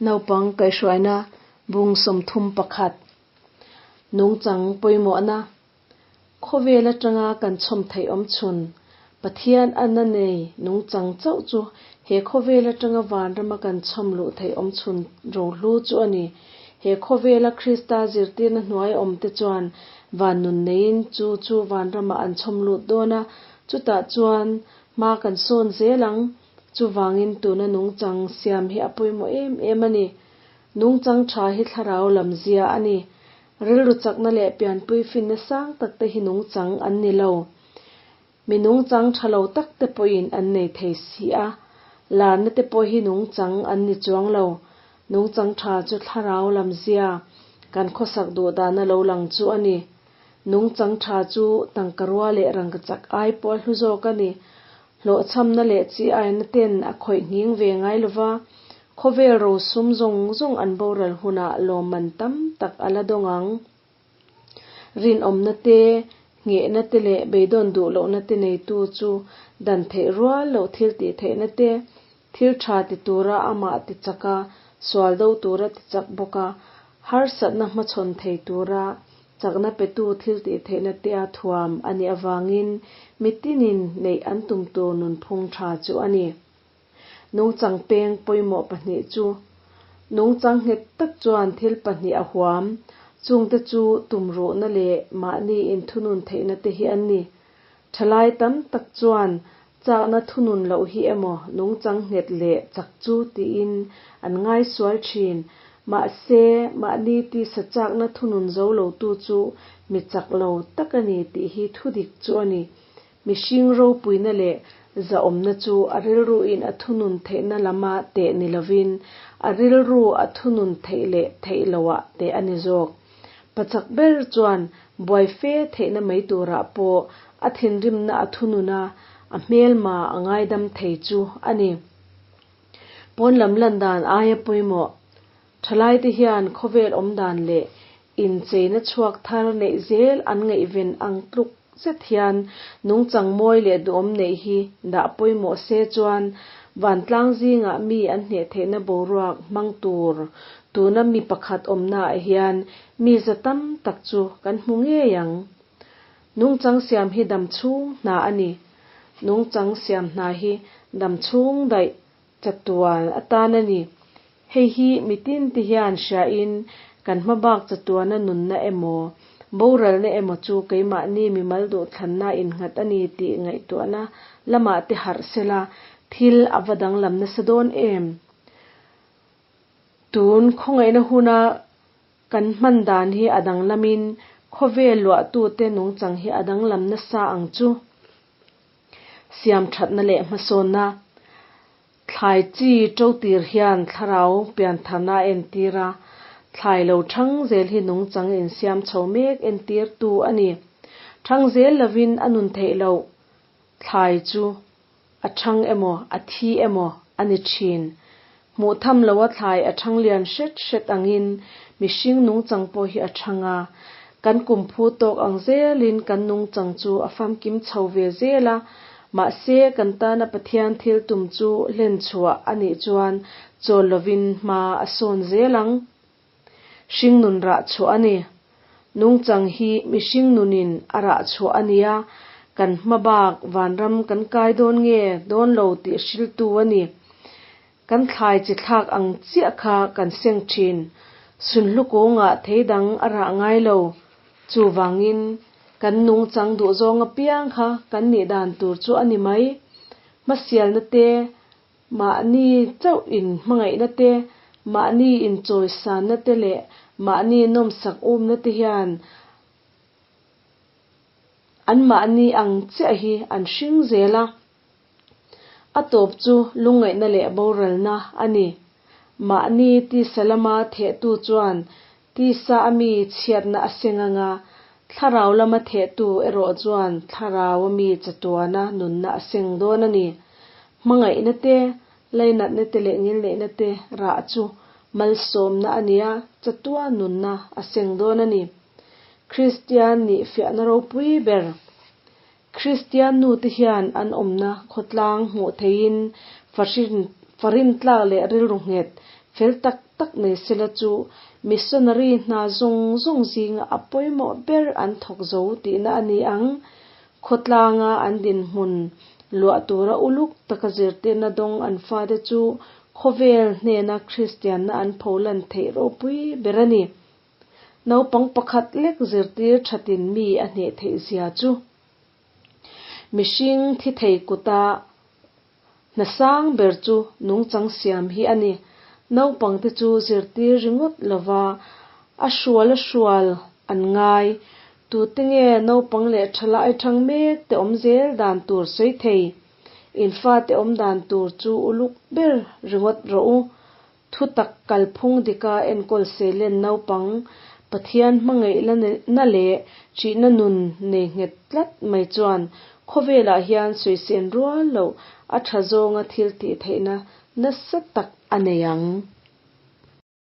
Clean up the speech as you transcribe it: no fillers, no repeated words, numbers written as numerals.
Naupang kaihhruaina bung 31. Nungchang pawimawhna Khawvel atanga kan chhawm theih awm chhun Pathian anna nei nungchang chauh chu he khawvel atanga vanrama kan chhawm luh theih awm chhun rohlu chu a ni. He khawvela Krista zirtirna hnuai awmte chuan van nun neiin chu chu vanramah an chhawm lut dawn a, chutah chuan hma kan sawn zel ang. Chuvangin tuna nungchang siam hi a pawimawh em em a ni. Nungchang tha hi thlarau lam zia a ni. Rilru chakna leh pianpui finna sang tak te hi nungchang an ni lo. Mi nungchang tha lo tak te pawhin an nei thei si a, larna te pawh hi nungchang an ni chuang lo. Nungchang tha chu thlarau lam zia, kan khawsak duh dana lo lang chu a ni. Nungchang tha chu tangka rua leh rangkachak ai pawh a hlu zawk a ni. Hlawhchhamna leh chi aina ten a khawih nghing ve ngai lova, khawvel rosum zawng zawng an boral hunah lawmman tam tak a la dawng ang. Rinawmna te, nghehna te leh beidawn duh lohna te neitu chu dan theih rual loh thil tih theihna te, thil tha ti tura amah ti chak a, sual do tura ti chak bawk a, harsatna hmachhawn thei tura chakna petu thil tih theihna te a thuam a nih avangin mitinin neih an tum tur nunphung tha chu a ni. Nungchang peng pawimawh pahnih chu nungchang nghet tak chuan thil pahnih a huam, chungte chu tumruhna leh mahni inthunun theihna te hi an ni. Thalai tam tak chuan chakna thunun loh hi emaw nungchang nghet leh chak chu tiin an ngaisual thin. Mahse, mahni tisa chakna thunun zo lotu chu mi chak lo tak a ni tih hi thudik chu a ni. Mihring ropuina leh zahawmna chu a rilruin a thunun theihna lama teh ni lovin a rilru a thunun theih leh theih loah teh a ni zawk. Pachak ber chuan buai fe theihna mai turah pawh a thinrimna a thunun a, a hmelma a ngaidam thei chu a ni. Pawn lam lan dan aia pawimawh. Thalaite hian khawvel awmdan leh incheina chhuak thar neih zel an ngaihven ang tluk zet hian nungchang mawi leh duhawm neih hi dah pawimawh se chuan vantlang zingah mi an hneh theihna boruak hmang tur tuna mi pakhat awmnaah hian mi za tam tak chu kan hmu ngei ang. Nungchang siam hi dam chhung hna a ni. Nungchang siam hna hi dam chhung daih chatuan atan a ni. Hei hi mitin te hian hriain kan hmabak chatuana nunna emaw, boralna emaw chu keimahni mimal duhthlanna innghat a ni tih ngaihtuahna lamah te harh sela thil a va danglam nasa dawn em? Tun khawngaihna huna kan hman dan hi a danglamin khawvel luahtute nungchang hi a danglam nasa ang chu. Siam thatna leh hmasawnna Thlai chi to tir hian thlarau piantharna a entir a, thlai lo thang zel hi nungchang insiam chho mek entirtu a ni. Thang zel lovin a nun theih loh, thlai chu a thang emaw a thi emaw a ni thin. Hmuh tham loa thlai a thang lian hret hret angin mihring nungchang pawh hi a thang a, kan kum phu tawk ang zelin kan nungchang chu a famkim chho ve zel a, mahse kan tana Pathian thil tum chu hlen chhuah a nih chuan chawl lovin hma a sawn zel ang. Hringnun rah chhuah a ni. Nungchang hi mihring nunin a rah chhuah a nia, kan hma bak vanram kan kai dawn nge dawn lo tih hriltu a ni. Kan thlai chi thlak ang chiah kha kan seng thin. Sunhlu kungah thei dang a rah ngai lo. Chuvangin, kan nungchang duhzawng apiang kha kan nih dan tur chu a ni mai. Hmasialna te, Mahni chauh in hmangaihna te, mahni inchawisanna te leh mahni nawmsak umna te hian an mahni ang chiah hi an hring zel a. A tawp chu lungngaihna leh boralna a ni. Mahni tisa lama thehtu chuan tisa a mi chhiatna a seng ang a, thlarau lama thehtu erawh chuan thlarau a mi chatuana nunna a seng dawn a ni. Hmangaihna te, lainatna te leh ngilneihna te rah chu malsawmna a nia, chatuan nunna a seng dawn a ni. Kristian nih fiahna ropui ber. Kristian nute hian an awmna khawtlang hmuh theihin farin tlak leh rilru nghet, Fel tak tak nei sela chu missionary hna zawng zawng zinga a pawimawh ber an thawk zo tihna a ni ang. Khawtlanga an dinhmun luah tura uluk taka zirtirna dawng an fate chu khawvel hnena Kristianna an pholan theih ropui ber a ni. Naupang pakhat lek zirtir thatin mi a hneh theih zia chu mihring thi thei kuta hna sang ber chu nungchang siam hi a ni. Naupangte chu zirtir ringawt lova a hrual a hrual an ngai. Tute nge naupang leh thalai thang mek te awm zel dan tur sawi thei? In fate awm dan tur chu uluk ber ringawt rawh u. Thutak kalphung dika enkawl seilen naupang Pathian hmangaih na leh ṭihna nun nei nghet tlat mai chuan khawvelah hian sawisên rual loh a ṭha zawnga thil tih theihna nasa tak a nei ang.